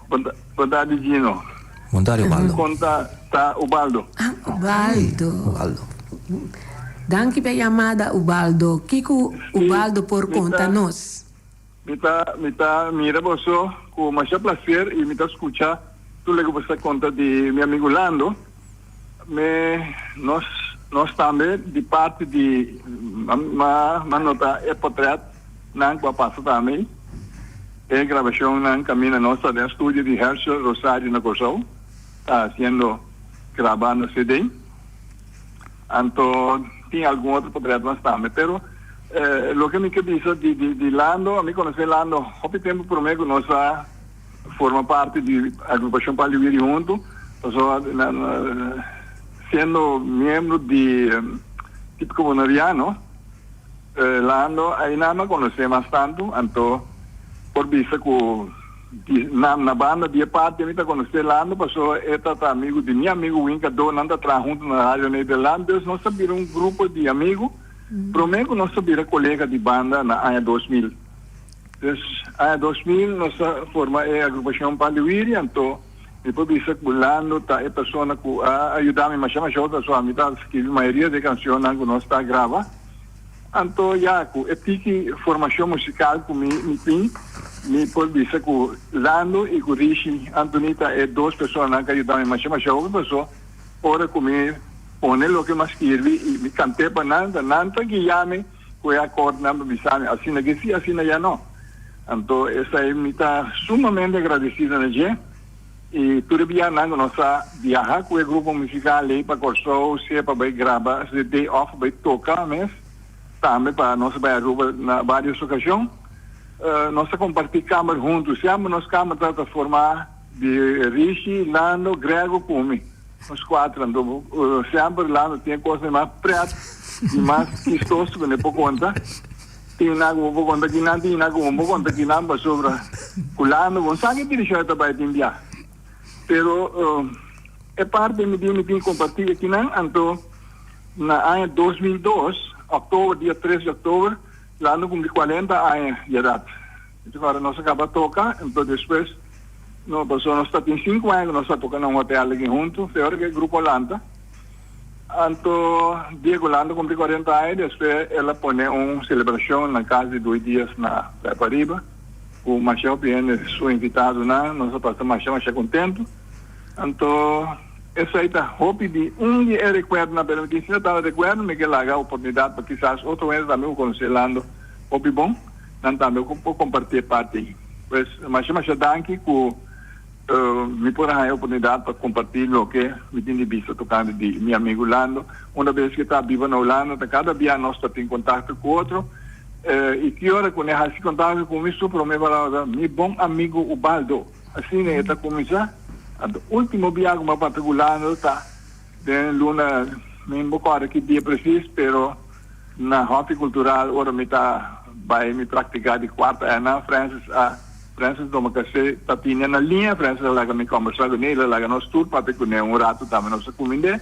bon bon tardi Gino. Bon tardi Ubaldo. Kon ta ta Ubaldo. Ah, Ubaldo. Ubaldo. Danki pa e yamada Ubaldo. Kiko Si, Ubaldo por mi konta ta nos? Mi ta mi ta mira boso ku masha plaser i mi ta skucha tur loke boso ta konta di mi amigu Lando. Me nos nos tambe di parti di ma ma nota e potret nan ku a pasa tambe e grabashon nan kaminda nos ta den studio di Herschel Rosario na Kòrsou ta hasiendo grabando CD. Anto tin algun otro potret mas tambe pero Loke mi ke bisa di di Lando, mi konosé Lando hopi tempu promé ku nos a forma parti di Agrupashon Pal di Wiri huntu, pasobra siendo miembro di Típico Boneriano, Lando einan mi a konosé mas tantu, anto por bisa ku di na na banda di e parti mi ta konosé Lando pasobra e ta ta amigu di mi amigu Winka Do, nan ta traha huntu na Radio Nederland, dus nos ta bira un grupo di amigu. Promé ku nos ta bira kolega di banda na aña 2000. Dus aña 2000 nos a forma e agrupashon Pan di Wiri, anto mi por bisa ku Lando ta e persona ku a ayuda mi masha masha hopi pasobra mi ta skirbi mayoria di e kanshonnan ku nos ta graba. Anto ya ku e tiki formashon musikal ku mi mi tin, mi por bisa ku Lando i ku Rishi Anthony ta e dos personanan ku a yuda mi masha masha hopi pasobra Ora ku mi pone loke mi a skirbi i mi kant'é pa nan, ta nan ta guia mi ku e akòrdnan pa bisa mi asina ke si, asina ya no. Anto esei mi ta sumamente agradesido na dje i tur e biahanan ku nos a biaha ku e grupo musikal ei pa Kòrsou, sea pa bai graba CD òf bai toka mes, tambe pa nos bai Aruba na vários okashon. Nos ta kompartí kamber huntu, siamper nos kamber tabata formá. Di Rishi, Lando, Grego ku mi. Nos kuater anto semper Lando tin e kosnan mas pret i mas chistoso ku ne por konta. Tin nan ku bo por konta kinan, tin nan ku bo no por konta kinan pasobra ku Lando bo no sa ki dirishon e ta bai tin bia. Pero e parti mi di mi tin kompartí akinan anto na aña 2002, òktober, dia tres di òktober, Lando kumpli kuarenta aña di edat. Enton ora nos a kaba toka, enton despues no pasobra nos ta tin sinku aña ku nos ta toka na un hotel aki huntu, fe ora ku e grupo a lanta. Anto dia ku Lando kumpli kuarenta aña despues el a pone un selebrashon na kas di Dui Dias na Playa Pariba ku masha hopi hende su invitadonan, nos a pasa masha masha kontentu. Anto esei ta hopi di un di e rekuerdonan, pero mi tin asina tantu rekuerdo mi ke laga oportunidat pa kisas otro hende tambe ku konosé Lando hopi bon. Nan tambe por comparti e parti ei. Pues masha masha danki cu mi por a haña oportunidad pa comparti loke mi tin di bista tocante di mi amigo Lando. Una bes cu e ta biba na Hulanda ta cada bia nos ta tin contacto cu otro y ki ora cu ne haci contacto cu mi su prome palabra ta mi bon amigo Ubaldo. Asina e ta cuminsa. Anto ultimo bia cu mi a papia cu Lando ta den luna mi no por corda ki dia precies pero Na Hòfi Kultural ora mi ta bai mi praktiká di kuarta aña Francis a Francis Domacassé ta tine na liña Francis a laga mi kòmbersá kuné el a laga nos tur papia kuné un ratu tambe nos a kumind'é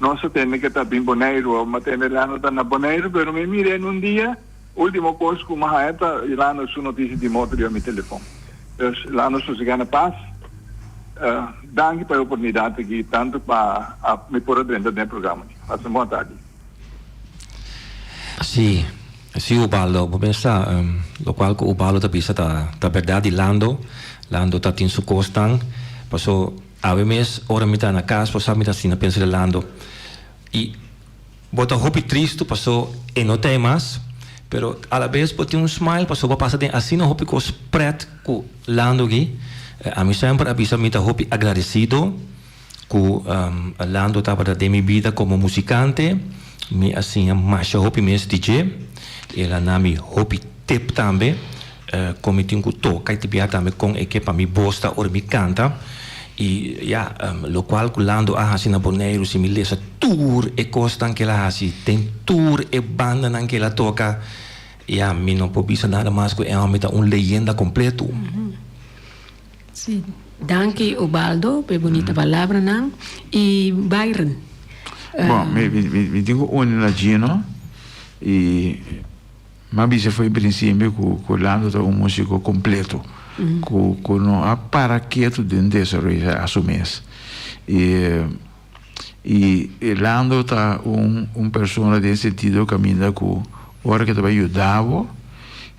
nos a tende ke ta bin Boneiru mi a tende Lano ta na Boneiru pero mi mir'é un dia último kos ku mi a haña ta Lano su notisia di morto riba mi telefòn dus Lano sosegá na pas danki pa e oportunidat aki tantu pa mi por a drenta den e programa aki pasa un bon tardi. Sí, sí Ubaldo, bo pensa locual cu Ubaldo ta bisa ta ta berdad di Lando, Lando ta tin su cosnan, paso awe mes ora mi ta na cas bo sa mi ta asina pensa di Lando y bo ta hopi tristo paso e no ta e mas, pero alabes bo tin un smile paso bo a pasa den asina hopi cos pret cu Lando aki, ami semper a bisa mi ta hopi agradecido. Ku Lando tabata den mi bida komo musikante, mi a siña masha hopi mes di dje. El a na mi hopi tip tambe kon mi tin ku toka i tipiá tambe kon e ke pa mi bos ta ora mi kanta. I ya, lokual ku Lando a hasi na Boneiru, si mi lesa tur e kosnan ku el a hasi den tur e bandanan ku el a toka, ya, mi no por bisa nada mas ku e hòmber ta un leyenda kompletu. Sí, danki Ubaldo pa e bunita palabranan. I Byron? Bon, mi mi tin ku uni na Gino i m'a bisa for e prinsipio ku ku Lando ta un músiko kompleto ku ku no a para ketu den desaroyá su mes. I i Lando ta un un persona den sentido kaminda ku ora ke ta bai yuda bo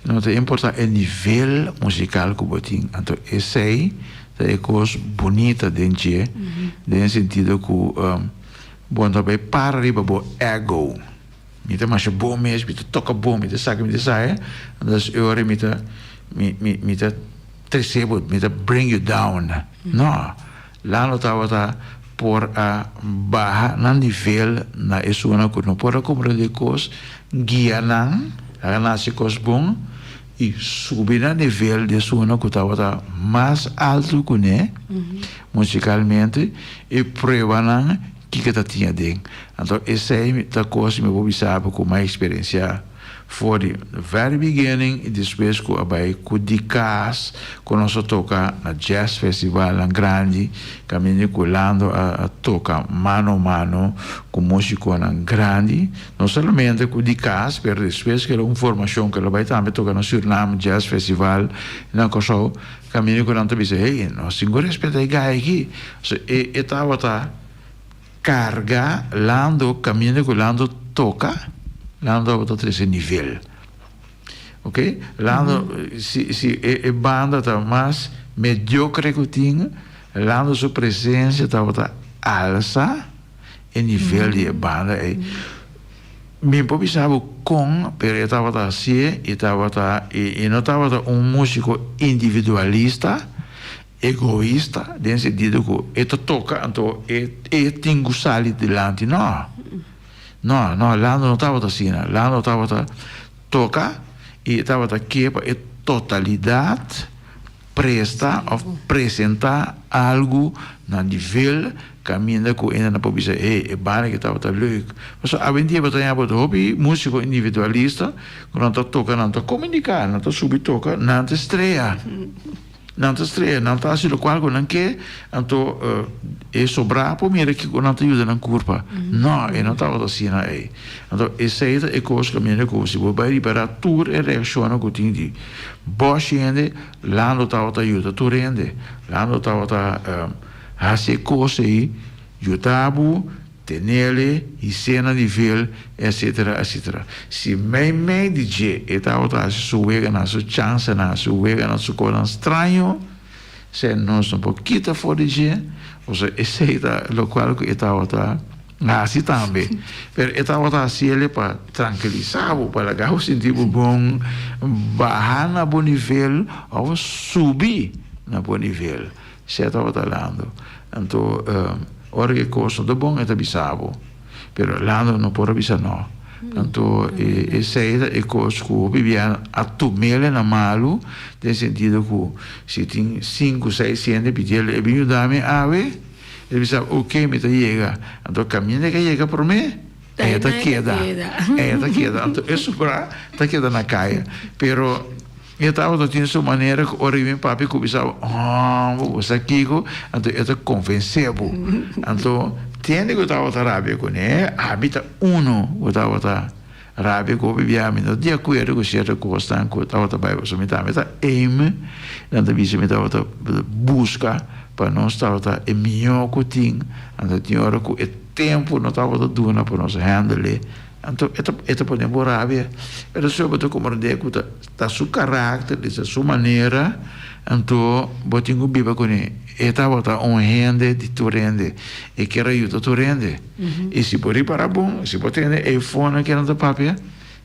no ta importá e nivel musikal ku bo tin. Anto esei ta e kos bunita den dje den sentido ku bo no ta bai para riba bo ego. Mi ta masha bon mes, mi ta toka bon, mi ta saki, mi ta saya. Anto e ora mi ta mi mi mi ta trese bo, mi ta bring you down. No. Lano tabata por a baha nan nivel na esunnan ku no por a komprendé kos, guia nan, laga nan hasi kos bon i subi na nivel di esunnan ku tabata mas altu kuné musikalmente i prueba nan kiko ta tin aden. Anto esei ta kos mi por bisa bo ku mi a eksperensiá. For di very beginning y despues cu a bay cu di cas cu nos a toca na jazz festivalnan grandi caminda cu Lando a toca mano a mano cu musiconan grandi no solamente cu di cas pero despues cu era un formacion cu el a bay tambe toca na Suriname jazz festival na Corsou caminda cu nan ta bisa hey nos tin cu respeta e guy aki so e tabata Carga Lando caminda cu Lando toca, Lando tabata trece nivel. Ok, Lando si si e e banda ta mas mediocre cu tin, Lando su presencia tabata alsa e nivel di e banda ey. Mi por bisa bo con, pero e tabata hacié y tabata y no tabata un musico individualista. Egoista den sentido ku e ta toka anto e e tin ku sali dilanti no no no Lando no tabata asina Lando tabata toka i e tabata ke pa e totalidat presta of presenta algu na nivel kaminda ku hende nan por bisa hey e banda aki tabata leuk pasobra awendia bo ta haña bo ta hopi musiko individualista ku nan ta toka nan ta komunika nan ta subi toka nan ta strea. Nan ta strea, nan ta hasi lokual ku nan ke, anto e sobrá por mira kiko nan ta yuda nan kurpa. No, e no tabata asina ei. Anto esei ta e kos ku mi ku si bo bai ripará tur e reakshonnan ku tin di bòshi hende, Lando tabata yuda tur hende. Lando tabata hasi e kos ei, yuda bo. Tenele, his'é na nivel, etcetera, etcetera. Si meimei di dje e tabata hasi su weganan, su chansanan, su weganan, su kosnan straño, esei nos no por kita for di dje, pasobra esei ta lokual ku e tabata hasi tambe. Pero e tabata hasiel pa trankilisá bo, pa laga bo sinti bo bon, baha na bo nivel òf subi na bo nivel. Esei tabata Lando. Anto ora ku e kos no ta bon e ta bisa bo, pero Lando no por a bisa no. Anto esei ta e kos ku hopi bia a tum'el na malu den sentido ku si tin sinku seis hende pidiel e bin yuda mi awe, e ta bisa oke mi ta yega. Anto kaminda ke a yega promé e ta keda, e ta keda. Anto e sobrá ta keda na kaya. Pero. E tabata tin su manera ku ora mi papia ku bisaba, Oh, bo sa kiko? Anto e ta konvensé bo. Anto tende ku tabata rabia kuné, abi ta uno ku tabata rabia ku hopi bia. Mi no di akuerdo ku sierto kosnan ku tabata bai pasobra mi tambe ta aim, nan ta bisa mi tabata buska pa nos tabata e mihó ku tin. Anto tin ora ku e tempu no tabata duna pa nos handle e. Anto e ta e ta pone bo rabia, pero si bo ta komprendé ku ta ta su karakter, ta su manera, anto bo tin ku biba kuné. E tabata un hende di tur hende, e kier a yuda tur hende. I si bo ripará bon, si bo tende e forma ku nan ta papia,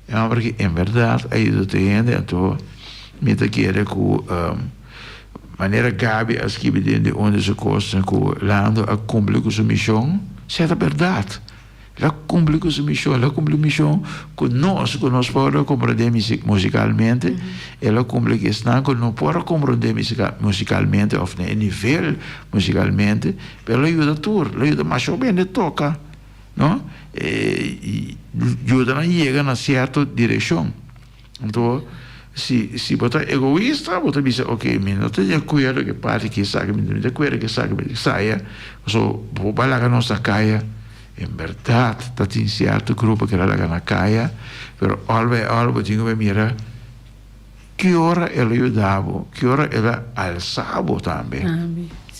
e hòmber aki en bèrdat a yuda tur hende, anto mi ta kere ku. Manera Gaby a skibi den di un di su kosnan ku Lando a kumpli ku su mishon, esei ta bèrdat. El a kumpli ku su mishon, el a kumpli mishon ku nos, ku nos por a komprondé musikalmente, el a kumpli ku esnan ku no por a komprondé musikalmente òf na e nivel musikalmente, pero el a yuda tur, el a yuda masha hopi hende toka, no, yuda nan yega na sierto direkshon. Anto, si si bo ta egoista, bo ta bisa, ok, mi no ta di akuerdo ku e parti ki esaki, mi no ta di akuerdo ku esaki, mi saya, pasobra bo bai laga nos na kaya. En bèrdat ta tin sierto grupo ku el a laga na kaya, pero òl bai òl bo tin ku bai mira ki ora el a yuda bo, ki ora el a alsa bo tambe.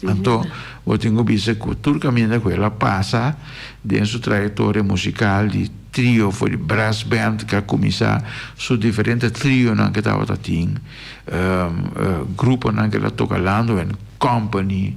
Anto, bo tin ku bisa ku tur kaminda ku el a pasa den su trayektoria musikal di trio for di brass band ku a kuminsá su diferente trionan ku e tabata tin, gruponan ku el a toka Lando and Company,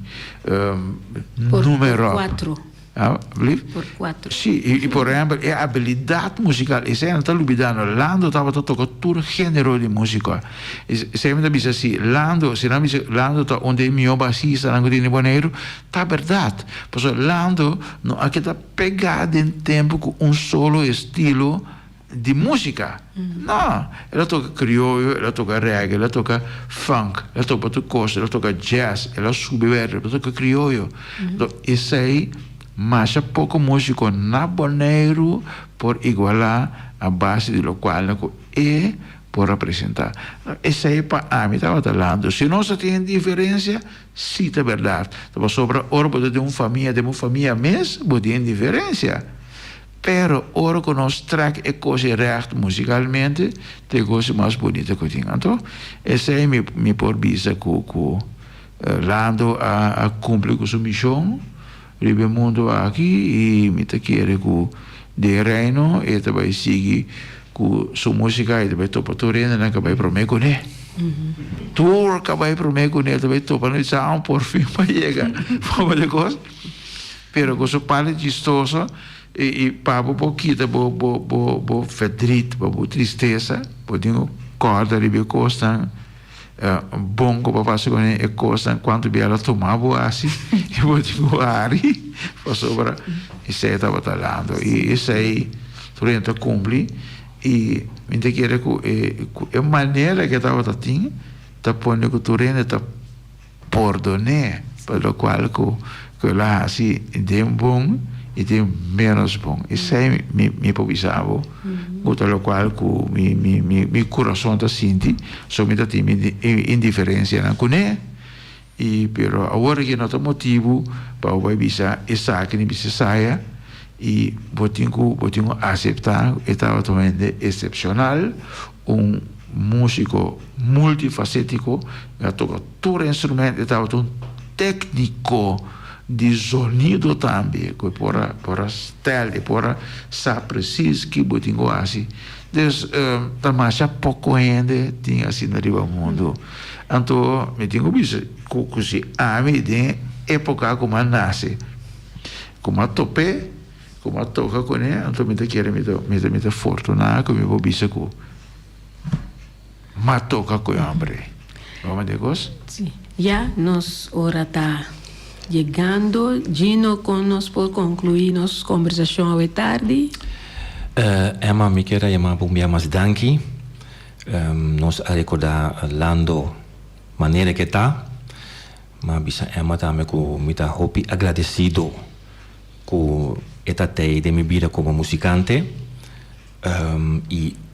Por kuatro. Ah, blief? Por kuatro. Sí, i, i por ehempel, e abilidat musikal, esei no ta lubidá no, Lando tabata toka tur género di músika. Esei mi ta bisa si Lando, si nan bisa Lando ta un di e mihó basistanan ku tin di Boneiru, ta bèrdat. Pasobra Lando no a keda pegá den tempu ku un solo estilo di músika. No, el a toka krioyo, el a toka reggae, el a toka funk, el a toka tur kos, el a toka jazz, el a subi wèr, el a toka krioyo. Enton esei masha poko músiko na Boneiru por igualá a base di lokual ku e por a presentá. Esei pa ami tabata Lando. Si nos a tin diferensia, si ta bèrdat. Ta pasobra ora bo ta den un famia, den bo famia mes bo tin diferensia. Pero ora ku nos trek e kos ei règt musikalmente, ta e kos mas bunita ku tin. Anto, esei mi mi por bisa ku ku Lando a a kumpli ku su mishon riba e mundu aki i mi ta kere ku den Reino e ta bai sigui ku su musika, e ta bai topa tur hendenan ku a bai promé kuné. Tur ku a bai promé kuné ta bai topa nan di sa por fin bo a yega. Forma di kos. Pero ku su parti chistoso i pa bo por kita bo bo bo bo verdriet, bo bo tristesa, bo tin ku kòrda riba e kosnan bon ku bo a pasa kuné, e kosnan kuantu bia lo tuma bo hasi i bo tin ku hari pasobra esei tabata lando i esei tur hende ta kumpli i mi ta kere ku e ku e manera ku e tabata tin ta pone ku tur hende ta Pordon'é pa lokual ku ku el a hasi den bon i den ménos bon. Esei mi mi por bisa bo ku ta lokual ku mi mi mi mi kurason ta sinti, so mi ta tin mi indiferensianan kuné. I pero awor aki no ta motibu pa bo bai bisa esaki ni bisa esaya i bo tin ku bo tin ku aseptá ku e tabata un hende esepshonal, un Músiko multifasétiko, el a toka tur instrumento, e tabata un tékniko di zonido tambe, ku e por a por a stèl, e por a sa presis ki bo tin ku hasi. Dus, ta masha poko hende tin asina riba mundu. Anto mi tin ku bisa ku ku si ami den époka ku mi a nase, ku mi a top'é, ku mi a toka kuné, anto mi ta kere mi ta mi ta mi ta fortuná ku mi por bisa ku. Ma toca cu e hombre. Bo manda e cos? Sí. Ya nos ora ta yegando. Gino, con nos por conclui nos conversacion awe tardi? Emma, mi kier a yama bo un bia mas danki. Nos a recorda Lando manera ke ta. Ma bisa Emma tambe cu mi ta hopi agradecido cu e ta tey den mi bida como musicante. I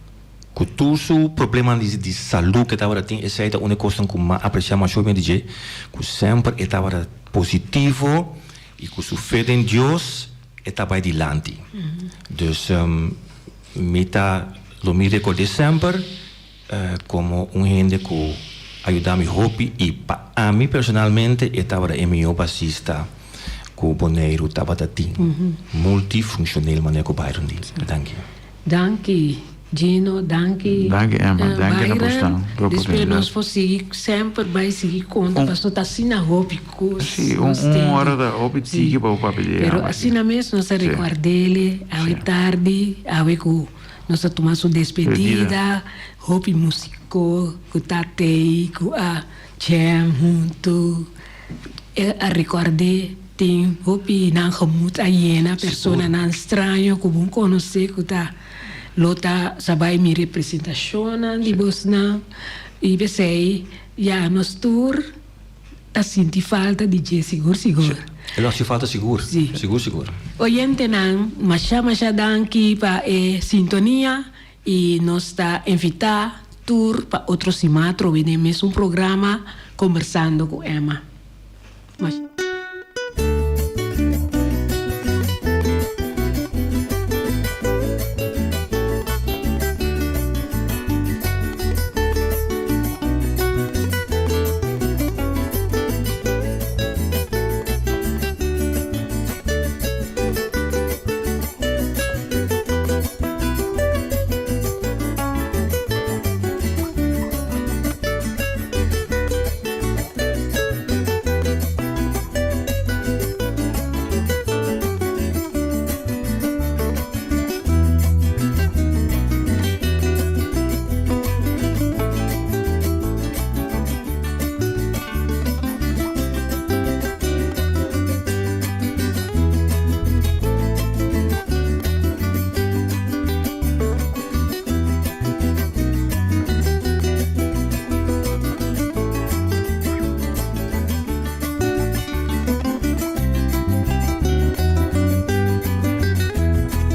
ku tur su problemanan di salú ku e tabata tin, esei ta un di e kosnan ku mi a apresiá masho bien di dje, ku semper e tabata positivo i ku su fe den Dios e ta bai dilanti. Dus mi ta lo mi rekord'é semper komo un hende ku a yuda mi hopi i pa ami personalmente e tabata e mihó basista ku Boneiru tabata tin. Multifunshoneel manera ku Byron di. Danki. Danki Gino, danki Danki Emma, danki na Byron. bosnan pa Despues oportunidat. nos por sigui semper bai sigui konta pasobra ta asina hopi kos Sí, un nos tin. ora ta hopi Sí. tiki pa bo papia di e Pero awe aki. asina mes nos a Sí. rekord'é awe Sí. tardi, awe ku nos a tuma su despedida, hopi musik. musiko ku ta tei ku a jam huntu e a rekord'é tin hopi nan gemoed a yena personanan straño ku bo konosé ku ta lo ta sa bai mi representashonnan di bosnan i p'esei ya nos tur ta sinti falta di dje sigur sigur. E lo hasi falta sigur. Sí. Sigur sigur. Oyentenan, masha masha danki pa e sintonia y nos ta invita tur pa otro siman atrobe den mesun programa Combersando cu Emma. Masha.